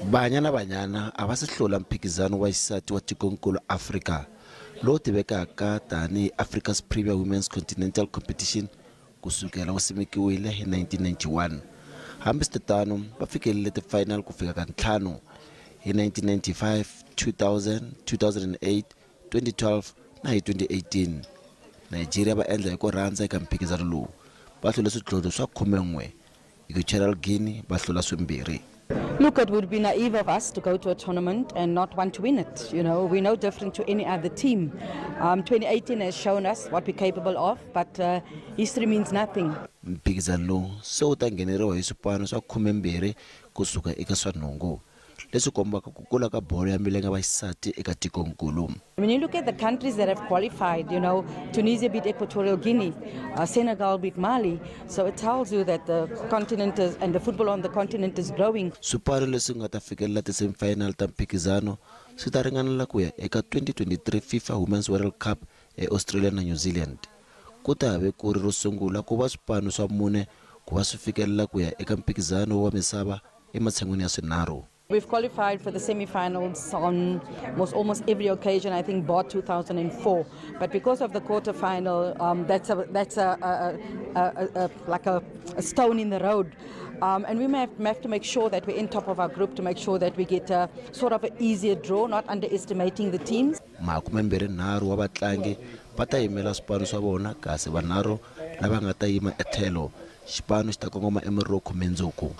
Banyana Banyana a va se hlula mphikizano wa xisati wa tikonkulu Afrika lowu tivekaka tanihi Africa's Premier Women's Continental Competition kusukela wu simekiwile hi 1991. Hambiswiritano, va fikelele ti-final ku fika ka ntlhanu hi 1995, 2000, 2008, 2012 na hi 2018. Nigeria va endla hi ku rhandza eka mphikizano lowu, va hlule swidlodlo swa 11, Equatorial Guinea va hlula swimbirhi. Look, it would be naive of us to go to a tournament and not want to win it. We're no different to any other team. 2018 has shown us what we're capable of, but history means nothing. Mphikizano lowu se wu ta ngheneriwa hi swipano swa 12 kusuka eka swa nhungu, leswi kombaka ku kula ka bolo ya milenge ya vaxisati eka tikonkulu. When you look at the countries that have qualified, Tunisia beat Equatorial Guinea, Senegal beat Mali, so it tells you that the continent is, and the football on the continent is growing. Swipano leswi nga ta fikelela ti-semifinal ta mphikizano swi ta ringanela ku ya eka 2023 FIFA Women's World Cup eAustralia na New Zealand. Ku ta ve ku ri ro sungula ku va swipano swa mune ku va swi fikelela ku ya eka mphikizano wa misava ematshan'wini ya swinharhu. We've qualified for the semi-finals on almost every occasion, I think, bar 2004. But because of the quarter-final, that's a stone in the road. And we may have to make sure that we're in top of our group to make sure that we get a sort of an easier draw, not underestimating the teams. 23 wa vatlangi va ta yimela swipano swa vona, kasi vanharhu lava nga ta yima etlhelo. Xipano xi ta kongoma eMorocco mundzuku.